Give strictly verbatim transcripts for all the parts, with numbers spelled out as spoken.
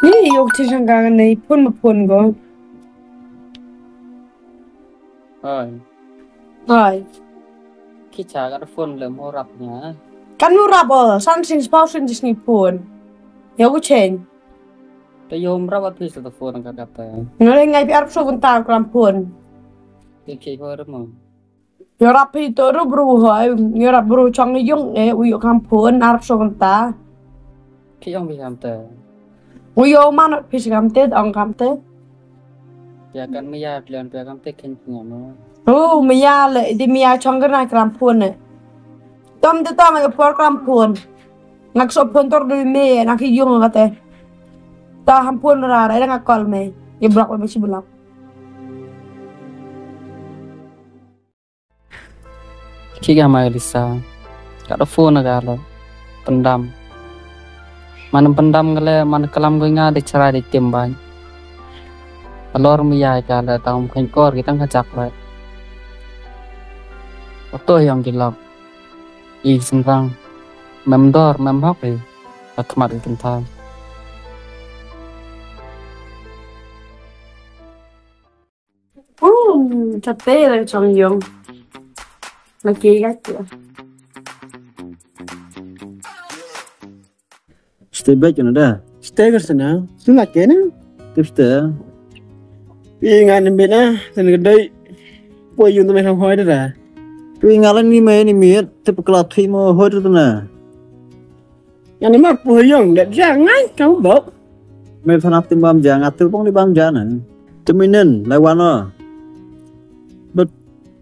Ni yoh chi chang ka nei phone ma phone ko. Oi. Oi. Ki cha ka phone le mo rap nga. Kan mo rap o, san sing spau sing jis ni phone. Yoh u chen. Te yom rap a phi sa phone ka kata. Ngai ngai pi arphaw so kynta klam phone. Ki ki ko rap mo. Yoh rap phi to ru bru hoi, yoh rap bru chong yung e, u yoh kam phone arphaw so kynta. Ki yong phi kam te. U yoh man phi si kam te, ong kam te. Pia kan maya, pia kan, pia kan te khen pia mo. Oh, maya le, di maya chong kena kram phone ne. Tom te tom e por kram phone. Ngak so phone tor di me, nak yung kate. Ta ham phone ra, ra ngak call me. Ye block me si block. Ki ka mai Lisa. Ka da phone ka la. Pyndam. Man pyndam ka le, man klam ko nga di chrai di tim ban. Alor mi yai ka le, tang khen kor ki tang ka chak le. Oto yong ki lok. I sentang. Mem dor, mem hok i. Atmat i kynthai. Hmm, chate la chong yong. La ke ga ke. Stay back na da. Stay ka sana. Suna ke na. Tip stay. Pi nga ni mina, sana ka dai. Poi yung tu me hoi da. Pi nga la ni me ni mi, tip kla thui mo hoi da na. Nga ni mar pu yong, dat ja ngai kau bok. Me thanap tim bam ja, nga tu pong di bam ja na. Teminen, lai wan o. Bet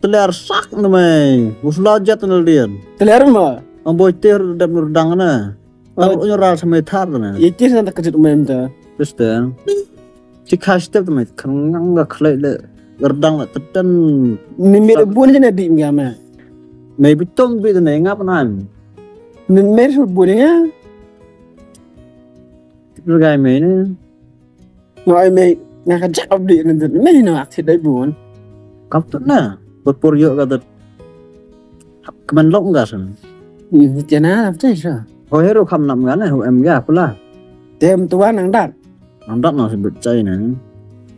teler sak na mai. Usla jat na lian. Teler ma. Ang boy ter dap nur dang na. Ang unyo ral sa mai thar na. Ye tir na ta kejut mem ta. Terus ta. Chi khai step tu mai, khnang nga khlai le, gardang le, teten. Ni mi le bun je na di nga ma. Mai bitom bi tu ne, ngap nan. Ni mi su bun nga. Tip gai mai ne. Nga ai mai, nga ka jak up di nan tu. Mai na ak thi dai bun. Kap tu na. Por por yo ka tu. Kmen lok nga san. Ni ti na, ti sa. Ho hero kham nam nga ne, ho em nga pula. Tem tuan nang dat. Nang dat na sebut chai na.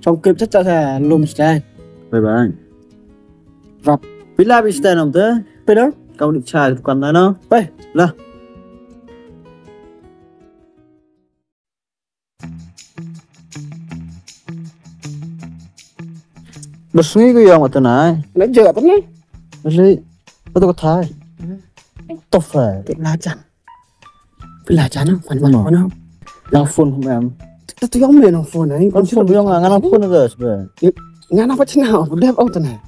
Song kip cha cha sa lum chai. Bye bye. Rap. Pila bi chai nam te? Pila? Kau ni chai tukan na no. Bye. Lah. Bas ngi ko yong ata nai. Na je ata nai. Bas ngi. Ata ko thai. Tof hai. Te la jan. Pila jan na, pan pan na. Nang phone em. Te tu yong me nang phone ai. Kon si yong nga nang phone ga sbe. Nga na pa chna, dep au ata nai.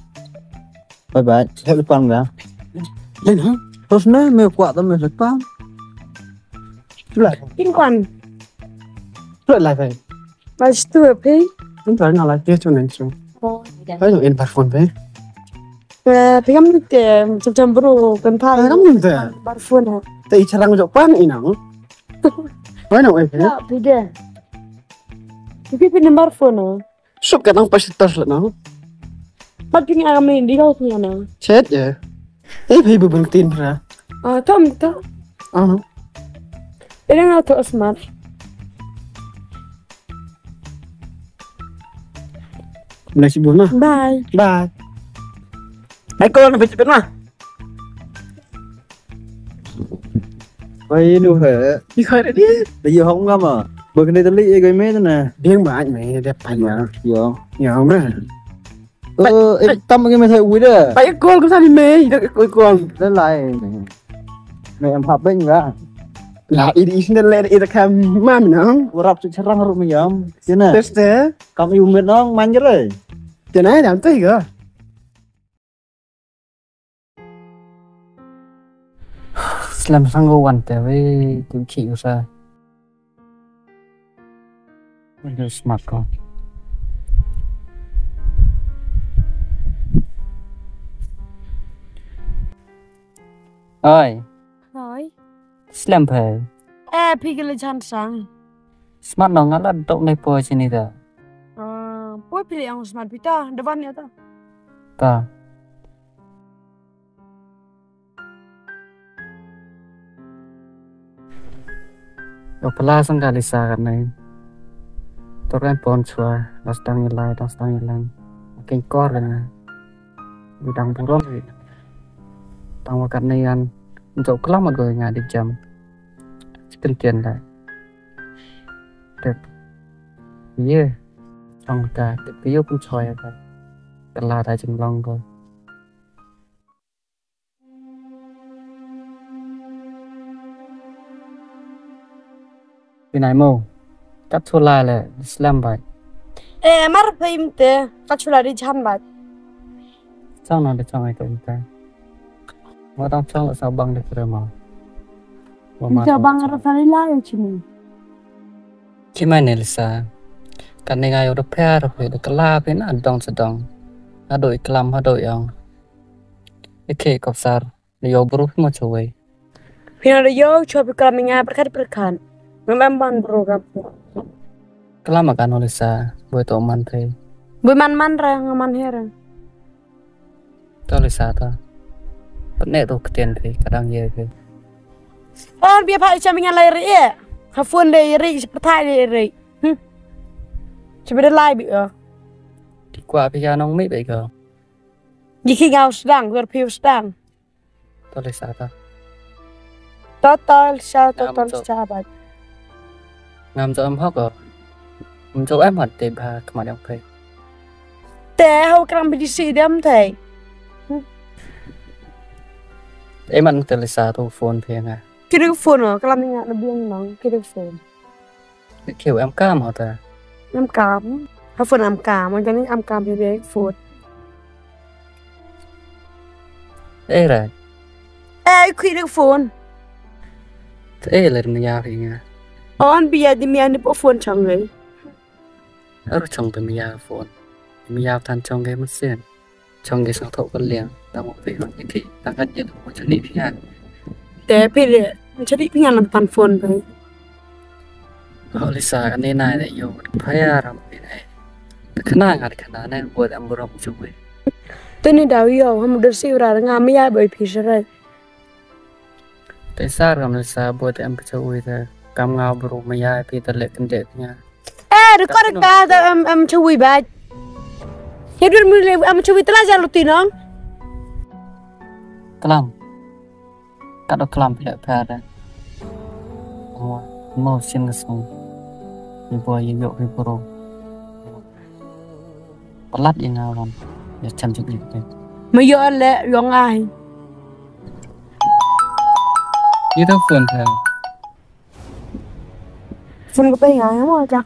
Bye bye. Dep pan ga. Len ha? Terus ne me kwah ta me lepa. Tulai. Kin kwan. Tulai lai pai. Lai stu pi. Kin tulai nga lai ke chu nang chu. Oh. Pai no in bar phone pai. Eh, pi kam ni te, cham cham bro, kan pa. Pi kam ni te. Bar phone ha. Te i charang jok pan i nang. Pai no e pai. Ya, pi de. Pi pi number phone ha. Suk ka nang pa sitar la nang. Pat pi nga me di kau pi nga nang. Chet ya. Eh, pi bu bul tin pra. Ah, tom to. Ah. Ina nga to smart. Mula si bu na. Bye. Bye. Ai ko na pit pit na. Bai nu he. Ki khai re di. Ba ye hong nga ma. Ba kene tali e gai me na. Ding ba ai me de pa ya. Yo. Ya, bro. Eh, eh, tam ke me thai wi da. Bai call ko sani me, da ko call. Da lai. Me em hap beng ga. La i di sini le i da kam mam nang. Warap su charang ru me yam. Sini. Teste. Kam yu me nang manjre. Tena dam tu ga. Slem sang ko wan te wei, tu ki usa. Windows Smart ko. Oi. Oi. Slem phe. Eh, pi ke le chan sang. Smart no nga la dok nei poi sini da. Ah, poi pili ang Smart pi ta, depan ya ta. Ta. Yo pala sang ka Lisa kan nei. Tor kan pon chwa, das dang ilai, das dang ilang. King kor kan. Wi dang burom wi. Tang wa kat ni kan. Jok kelam ago nga di jam. Chicken tian da. Tep. Ye. Chong ka. Tep ke yo pun choi ka. Kala da jing long ko. Pinai mo. Kat chula le, slam bai. Eh, mar phim te, kat chula di chan bai. Chang na de chang ai ka ita. Mo tang chang le sa bang de kre mo. Mo ma tang bang chang. Ra sa le la yo chini. Chi mai ne le sa. Kat ne nga yo de pher, de kala phi na dong sa dong. Hadoi klam, hadoi yong. Ike kop sar. Yow bru phi mo chawei. Phi na yow chwa phi klam nga pyrkhat pyrkhat. Ngam em ban bru kap. Klam ka no Lisa, boi to man phi. Boi man man ra, nga man he ra. To Lisa to. Pynne to ktien phi, kadang ye phi. An bia pha cham nga lai ri e. Ha phone de ri, chi pyrthai de ri. Hmm. Chi bida lai bi o. Di kwa phi ya nong mi bai ko. Di ki ngau sdang, wer phi sdang. To Lisa to. To, to Lisa, to, to Lisa, bad. Ngam to em hok ko. Ngam to em hot te bha kmat yong phi. Te hau kram bi di si dem te. E man to Lisa to phone phi nga. Kiri phone o, klam nga na biang nong, kiri phone. Kiu em kam hota. Em kam. Ha phone em kam, wan jani em kam hi be phone. Eh, rai. Eh, kui de phone. Eh, ler maya hi nga. On bia di maya ni po phone chang le. Aru chong de maya phone. Maya tan chong ge masen. Chong ki sang thok ka liang, tang mo phi hon ki, tang kat ye mo chani phi ha. Te phi de, chani phi ha lam pan phone phi. Ho Lisa, ka ni nai de yo, pha ya ram phi nai. Te khana nga de khana nai, bo de am burom chu phi. Te ni daw yo, ham der si ura nga mi ya boi phi sarai. Te sar kam Lisa, bo de am phi chu wi te, kam nga bru mi ya phi te le kan de phi ha. Eh, record ka da am, am chawi ba. Ye dur mu le am chawi tla ja luti nong. Klam. Ka do klam phi le pha da. Oh, mo sin ka song. Ni bo ye yo ni bro. Palat i na wan. Ya cham cham ni. Ma yo le yo ngai. Ye to phone pha. Phone ka pe nga mo ja.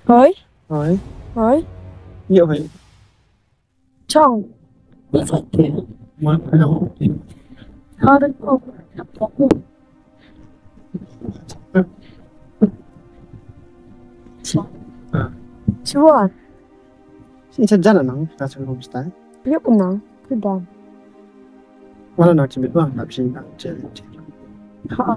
Hoi? Hoi? Hoi? Yo hoi. Chong. Hoi. Chuan. Sin sa jana nang, ka sa nang stai. Yo ko nang, ku dam. Wala nang chimit bang, nang sin nang chimit. Ha.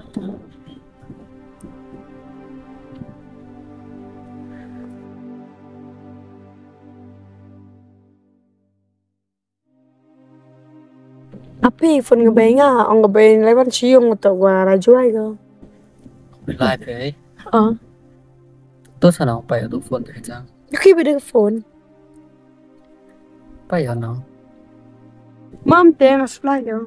Api phone nga bai nga, ong nga bai lai wan chiung to wa ra juai ko. Lai phi. Ah. To sa nang pai to phone te chang. Ki bai de phone. Pai yo nang. Mam te nga supply yo.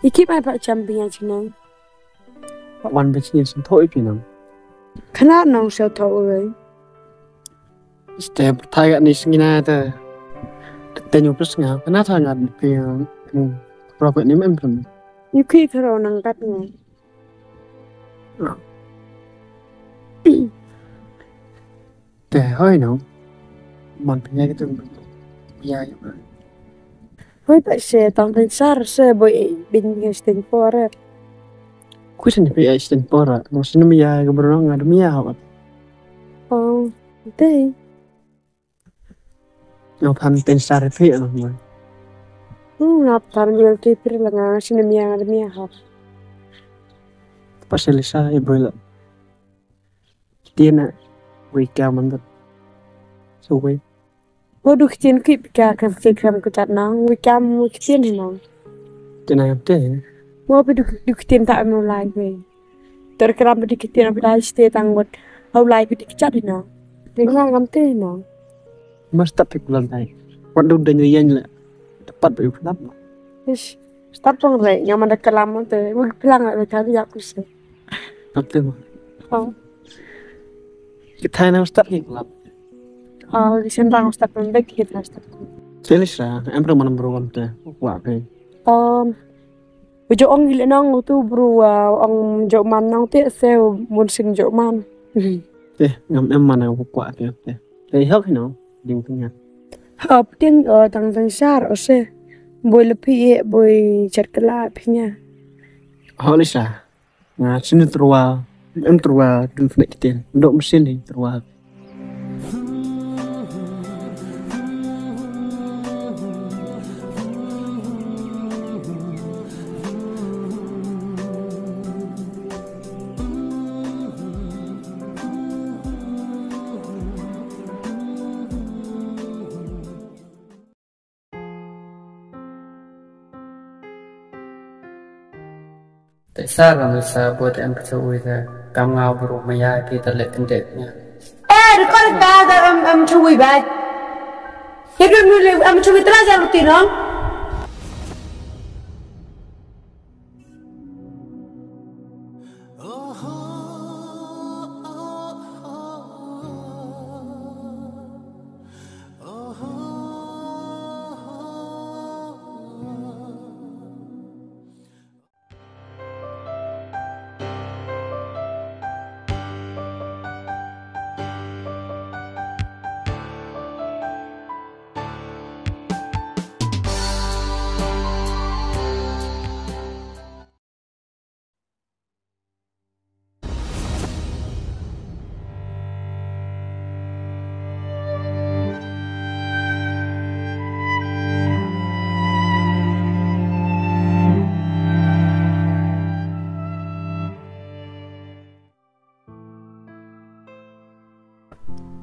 I kip ai pa champion chinang. Pa wan pa chinang sin thoi pi nang. Khana nang sa thoi. Step thai ga ni sngina ta. Te nyu plus nga khana tha nga pi. Ro ko ni mem pun. I ki thro nang kat nga. Te hoi no. Man pnya ki tu. Ya ya. Hoi pa se tang ten sar se boi bin nge sten pore. Kusen pi ai sten pora. No sin mi ya ga bro nga mi ya ha. Oh, te. Yo phan ten sar phi ano mo. Hmm, hap tan bil ki pir la nga sini mia, mia hap. Pas Lisa, e boi la. Ktien na, wei ka man dat. So wei. Wo du ktien ki pika kam ke kam ke chat nang, wei kam wei ktien hi nang. Ktien na te. Wo bi du, du ktien ta em lai wei. Ter kram bi du ktien bi dai ste tang wot. Hau lai bi du chat hi nang. Te nga ngam te hi nang. Mas tap pik bulan dai. Wat du dai nyu yen le. Tepat ba yu kenap. Ish, start pang re, nga man da kalam te, wei pelang re ka ya ku se. Tap te ma. Oh. Ki thai na start ki kelam. Oh, ki sen rang start pang dek ki thai start. Te Lisa, em rang manam bro kam te, wa ke. Um, jo ong ile nang tu bro, ah, ong jo man nang te se mun sin jo man. Te, ngam em mana wa ke te. Te hok no, ding tengah. Hap ting, uh, tang tang sar, o se. Boi le phi e, boi chat kala phi nya. Ho Lisa. Nga sini terwa, em terwa dun fnek kitin. Dok mesin ni terwa. Te sa ram sa bo te em pisa ui te kam ngau bru maya ki te le kendek nya. Eh, record ta da em, em chui bai. Ye dun nu le em chui tla ja luti nong.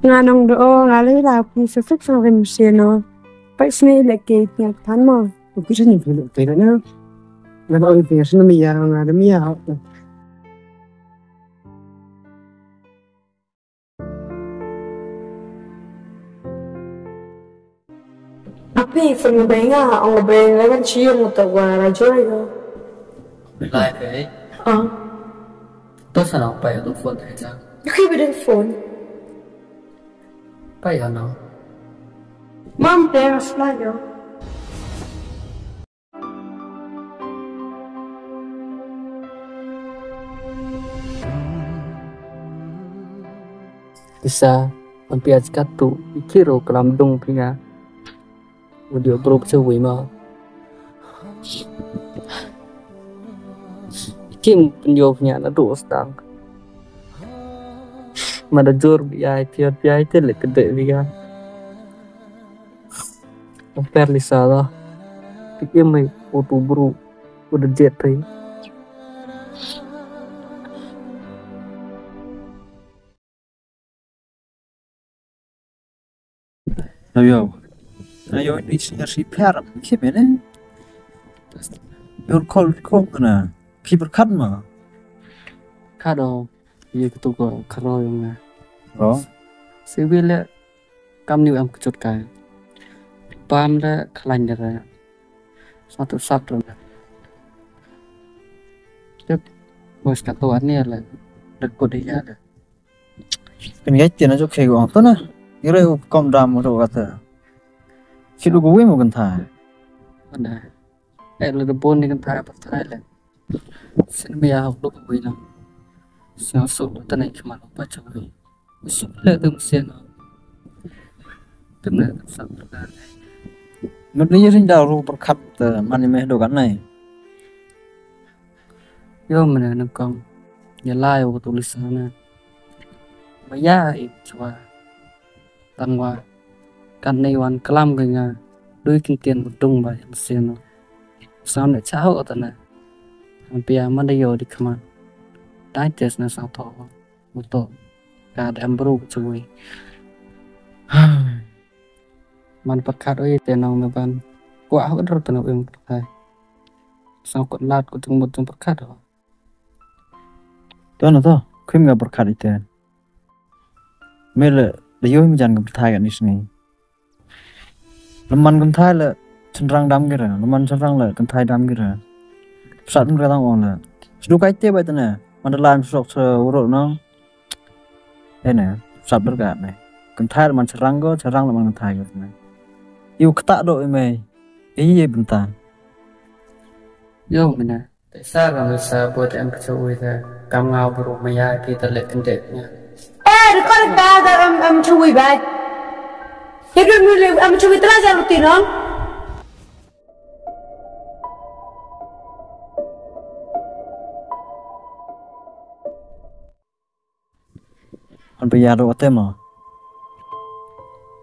Nga nong do, nga le la phi sa suk sa rim se no. Pai sne le ke nya than mo. Ku sa ni phi le te na. Nga do phi sa na mi ya, nga do mi ya. Api phone nga bai nga, ong bai nga kan chiyo mo ta wa ra joy ko. Lai pe. Ah. To sa na pa ya phone ta ja. Ki bi ding phone. Pa ya no. Mam te as la yo. Isa, ampi aj katu, ikiro kelam dung pinga. Audio bro pisa wei ma. Kim penyo punya na do stang. Mada jur biai, piat biai, te le kede biga. Amper Lisa la. Pik em mai, audio bro. Udah jet pai. Ayo. Ayo, ini si ngersi piar, ki mene? Your call, call na. Ki berkat ma? Kado, ye ketu ko karo yung na. Oh. Si wile, kam ni em kechut kai. Pam da khlain da ra. Satu satu da. Tep, bos katu ani la. Dekut dia da. Pynjait tian ajo khei ko to na. Ire u kom dam ro kata. Kilu ko wi mo kan thai. Ada. Eh, le da bon ni kan thai pa thai le. Sin mi ya hok lo ko wi na. Sa so ta nai khmat pa cha wi. Su le tum sen. Tum le tum sa. Mat le yin da ro par khat, eh, mani me do kan nai. Yo mene nang kong. Ya lai wa tu Lisa na. Ba ya i chwa. Tang wa. Kan nei wan kalam ka nga. Dui kin tien u dung ba yang sen. Sam ne cha ho ta na. Pia man da yo di khmat. Dai tes na sang tho. Muto. Ka da em bru ka chui. Man pyrkhat oi te nong me ban. Kwah ho ka dor te nong em pyrkhat. Sang kot lat ko tung mut tung pyrkhat ho. To na to, khim nga pyrkhat ite. Me le, le yoi me jan ka pyrthai ka ni sngi. Leman kynthai le chynrang dam ki re, leman chynrang le kynthai dam ki re. Psat nung ka tang ong le. Sdu kai te bai te ne, man da lan sok se urut nong. E ne, sap dur ka ne. Kynthai le man chynrang ko, chynrang le man kynthai ko ne. Iu kata do i mei. I ye bynta. Yo, mina. Te sa ra me sa bo te em pcha ui te. Kam ngau bru maya ki te le kynde nya. Eh, record ta da em, em chui bai. Ye bru mu le em chui tla ja ruti nong. Han pia do te mo.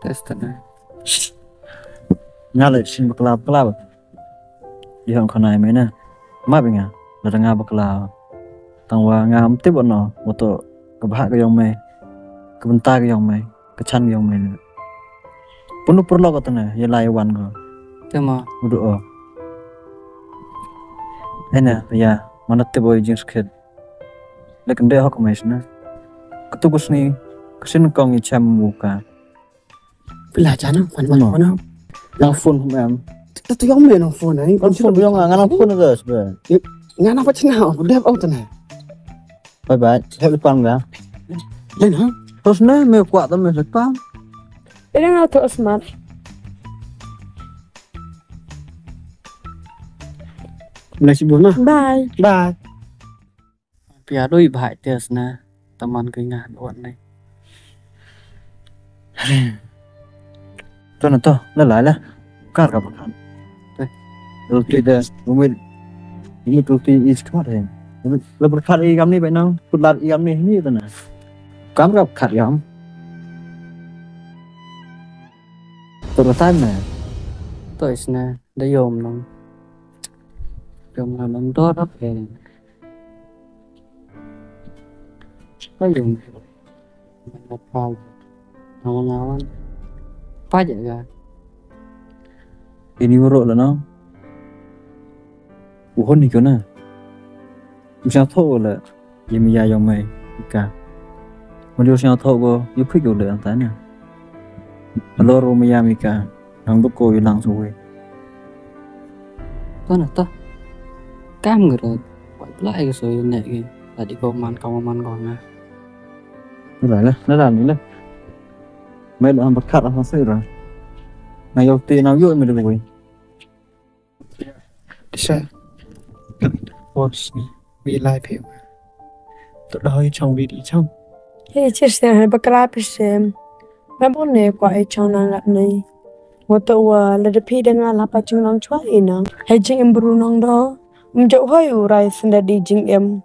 Test na. Nga le sin bakla bakla ba. Di hong khana me na. Ma bi nga. La da nga bakla. Tang wa nga am tip no. Wa to ka bha ka yong me. Ka bynta ka yong me. Ka chan ka yong me. Punu purlo ka tane. Ye lai wan ko. Te mo. Udu o. Ena ya. Mana tip o jing skhet. Lek nde hok mai sna. Katu ku sni, ka sin kong i chem mu ka. Pila jana, pan pan pan. Nang phone em. Ta tu yong me nang phone ai. Nang phone yong nga nang phone ga sbe. Nga nang pachna, dep au tana. Bye bye, dep pan ga. Len ha? Terus ne me kwah ta me sepa. Ina nga tu smart. Bye. Bye. Pia doi bha te sna, taman ka nga wan ne. To na to, la la la. Kar ka bakhan. Te. Roti de, umit. Umit roti is kmat he. Umit, la bakhan i gamni bai nang, putlar i gamni ni to na. Kam ka bakhan yam. To la tan na. To is na, da yom nang. Yom nang nang dor ap he. Ka yung. Nang pau. Nang nang. Pa ja ga. Ini uro la no. Uhon ni ko na. Bisa tho la. Ye mi ya yong mai. Ka. Mo yo sñiaw tho ko. Yo phik ko le ta na. Alo ro mi ya mi ka. Nang duk ko i lang soi. To na to. Kam ngi ro. Wa pla i ko soi ne ki. Tadi ko man ka man ko nga. Ni la la, ni la ni la. Mai la am bakhat a soi ra. Na yo ti na yo mi de ko. Disa. Bos ni. Wi lai phi. To da hoi chong wi di chong. He chis ne he bakra pi sem. Ma bon ne kwa e chong nang lat ne. Wa to wa la da phi da nga la pa chung nang chwa i nang. He jing em bru nang do. Um jo hoi u rai sen da di jing em.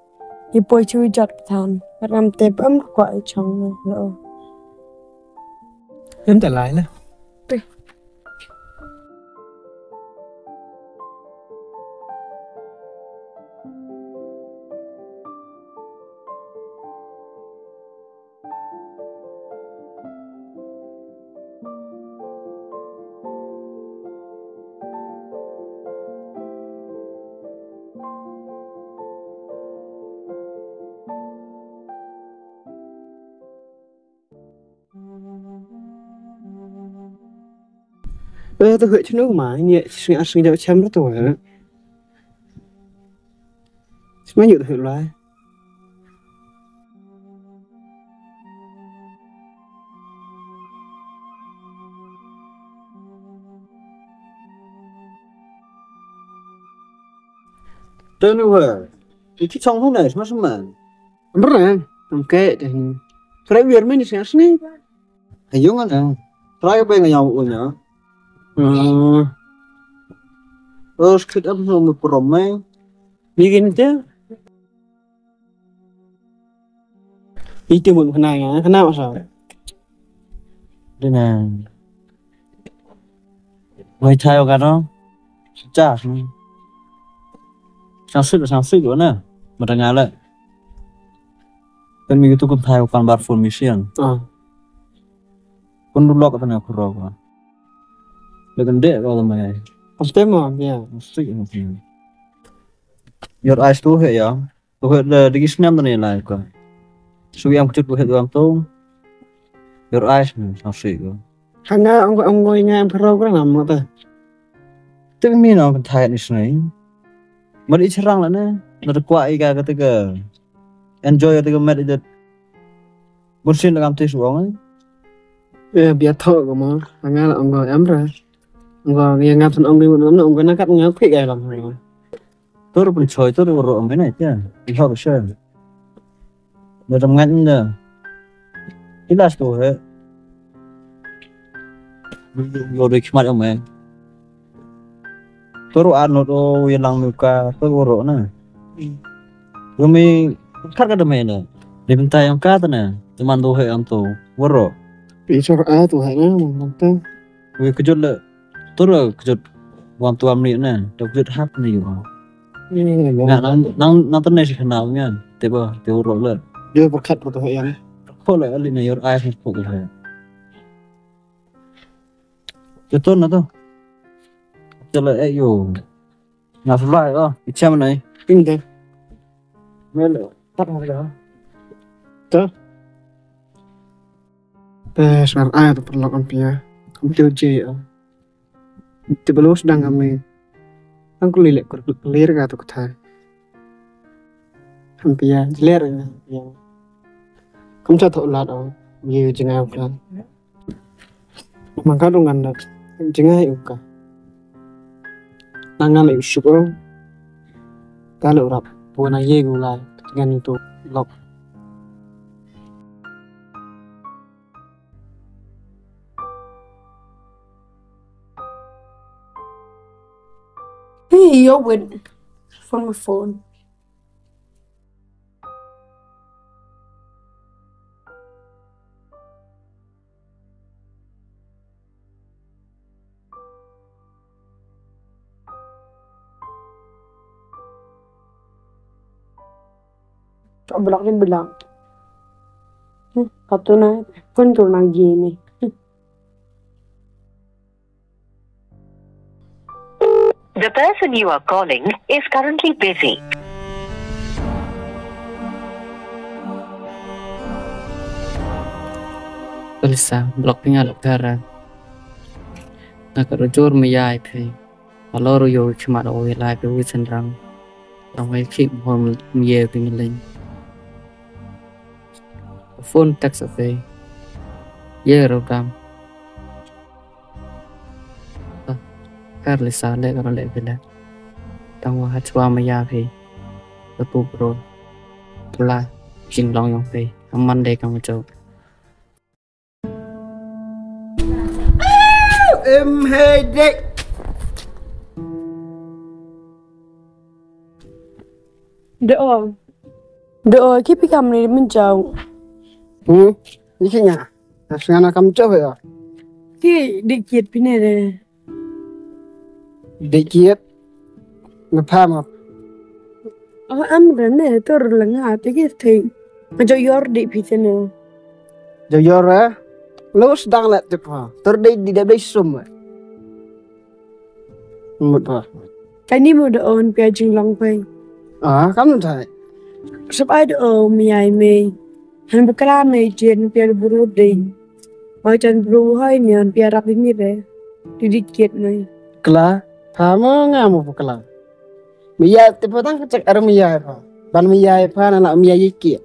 I poi chu jat than. Ram te pam kwa e chong nang lo. Em ta lai la. Te. Eh, to hoi chnu ma, ni sing ar sing jauh cham tu. Sma yu tu hoi lai. Tenu ha. Iki chong hu na, sma sma. Amra, am ke de ni. Krai wir me ni sing sini. Ayung ana. Trai be nga yaw u na. Hmm. Os kit am no mu prom me. Ni gin te. Ite mut khana nga, khana ma sa. Dena. Wai thai o ka no. Cha. Sang sik, sang sik ko na. Mata ngala. Kan mi tu kun thai kan bar phone mission. Ah. Kun du lok tane khuro ko. Lekin de ko mai. Aste mo, ya. Sik mo. Your eyes tu he ya. Tu he de digi snam tane lai ko. Su yang kut tu he tu. Your eyes ni sang sik ko. Hanga ong ong ngoi nga em program mo ta. Te mi nong kan thai ni snai. Mari i chirang la ne. Na te kwah i ka ka te ka. Enjoy te ka met i te. Bun sin la kam te su ong. Eh, bia tho ko mo. Hanga la ong em ra. Ong ya nga than ong ni mo na ong na kat nga phi ka lang. Tur pun choi tur ro ong ne ya. I ho sha. Na tam ngat na. Ilas tu he. Yo de khmat ong me. Tur ar not o ya lang nu ka tur ro na. Rumi kar ka de me na. De bentai ong ka ta na. Teman tu he ong tu. Ro. Pi sor a tu he na, mong ta. Wi kejut le. Tur kejut wam tuam ni ne. Tur kejut hap ni yu. Nga nang nang nang tene si kenal ngan. Te ba te urok le. Yo berkat ko tu yang. Ko le ali ne your eyes ko le. Te tu na tu. Te le e yo. Nga fly oh. Icham ne. Inde. Mel. Tak ha. Tu. Te sar ai tu perlu kan pia. Kam tu je. Te belus dang kami. Ang ku lilek kur lir ka tu kata. Kam pia lir ya. Kam cha tho lat o. Ye jngai ka. Mangka dungan da. Jngai u ka. Nangan u suk o. Ka le urap. Puna ye gu lai. Ngan tu lok. Hey, yo, wait. Phone, my phone. Chok block din block. Hmm, katu na, kun tu na gini. Hmm. The person you are calling is currently busy. Lisa, block phi nga lok tara. Nga ka rujur me yai phi. Alor u yoh khmat o i lai phi wi sen rang. Tang wei khih mo me ye phi ngi ling. Phone text phi. Ye ro dam. Ah, kar Lisa le ka le phi le. Tang wa ha chwa me ya phi. Ka pu bro. Pla. Jing long yong phi. Ha Monday ka mo chok. Em hei dek. De o. De o, ki pi kam ni min chau. Hmm, ni ki nya. Nas ngana kam chau ya. Ki di kiet pi ne de. Dei kiet. Me pha mo. O am re ne tur la nga te ki thei. Ma jo yor dei phi te no. Jo yor re. Lo sdang le te pha. Tur dei di dei sum. Mut pha. Ka ni mo da on pia jinglong phai. Ah, kam thai. Sap ai da o mi ai me. Han bakla me jen pia bru dei. Oi chan bru hoi ni han pia rap ni re. Di di kiet me. Kla, pha mo nga mo bakla. Mi ya te pha tang chak ar mi ya pha. Ban mi ya pha na la mi ya ye kiet.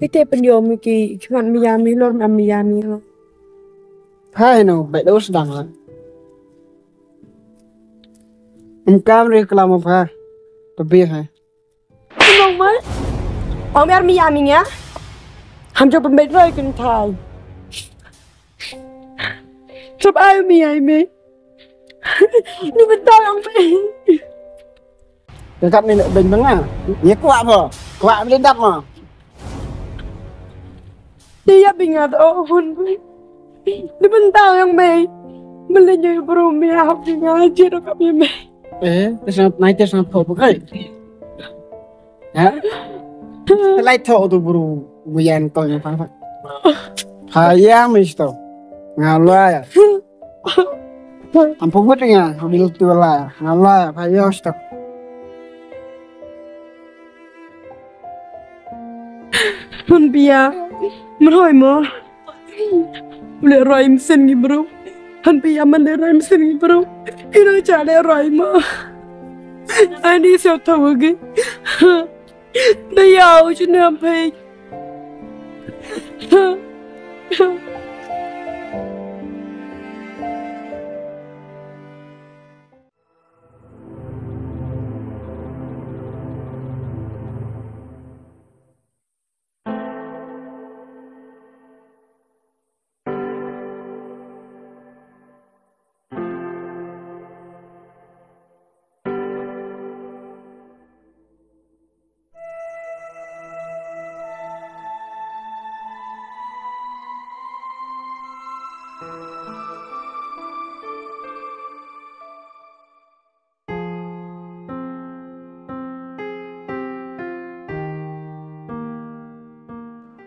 Ite pen yo mi ki chman mi ya mi lor ma mi ya mi ho. Pha no, bai dos dang la. Um kam re kla mo pha. To bi hai. Nong mai. Ong mer mi ya mi nga. Ham jo pembet roi kin thai. Chop ai mi ai me. Ni betul ong me. Dekat ni nak ben banga. Ni kuat apa? Kuat beli dap ma. Dia bingat oh hun. Ni betul ong me. Beli nyoi bro mi hap ni nga jiro kami me. Eh, terus nai terus nai kau bukai. Ha? Lai tho tu bru, bu yan to ya pa. Ha ya mi sto. Nga lua ya. Am pu but nga, bil tu la. Nga lua ya, pa ya sto. Hun bia, mroi mo. Le roi msen ngi bru. Han pi ya man le roi msen ngi bru. Ina cha le roi ma. Ani so tawagi. Da yau chu nam pe.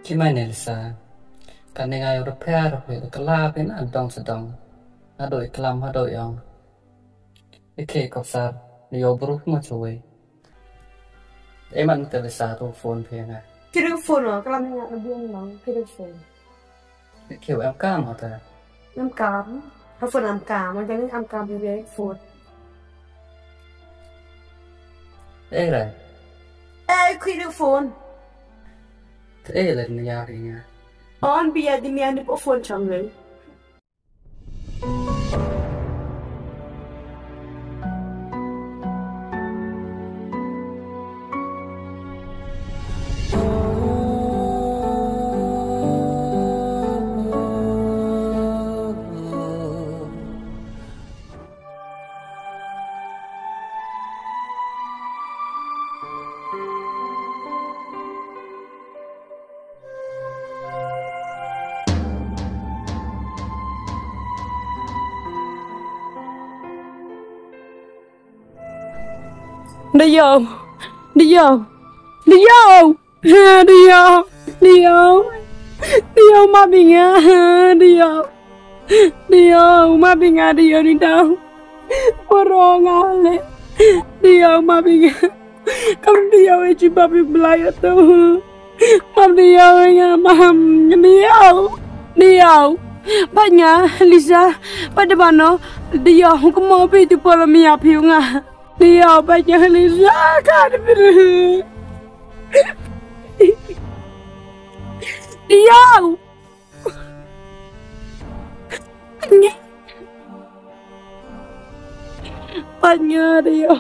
Ki mai ne Lisa, ka ne nga yoh da pher, da kala phi na dong sa dong. Hadooh i klam, hadooh i ong. I khih kop sar, ni yoh bru ma chawei. E man te Lisa tu phone phi nga. Kiri phone o, klam nga na biang nong, kiri phone. Kiew em kam hata. Em kam. Ha phone em kam, em kam, em kam biang phone. Eh, rai. Eh, kiri phone. Eh, le ni ya ri nga. On bia di mi ani po phone chang le. Diaw, diaw, diaw, diaw, diaw, diaw, ma bi nga, diaw, diaw, ma bi nga, diaw, ni daw, poro nga le, diaw, ma bi nga. Kam diaw e chi babi blai ato. Mam diaw e nga mam diaw. Diaw. Pat nga Lisa. Pat de bano. Diaw ko mo bi tu polo mi api nga. Diaw pat nga Lisa ka de bi. Diaw. Panya dia.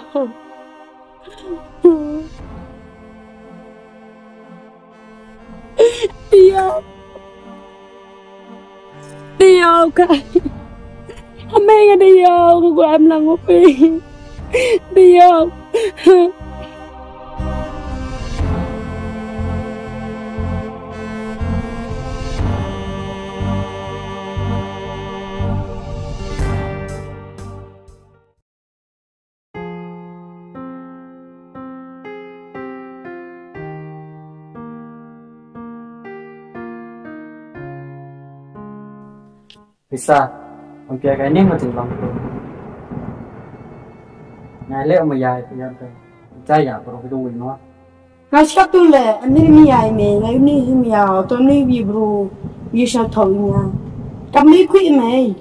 Dia. Dia, okay. Amai nga dia, ko ko am lang upi. Diaw. Lisa, ong pia ka ni ma tin long tu. Ngai le ma ya pia tu. Cha ya pro ki du wi no. Nga shkap tu le, ani mi ya me, nga ni mi ya, to ni bi bru, bi sha tho nya. Kam ni kwi me.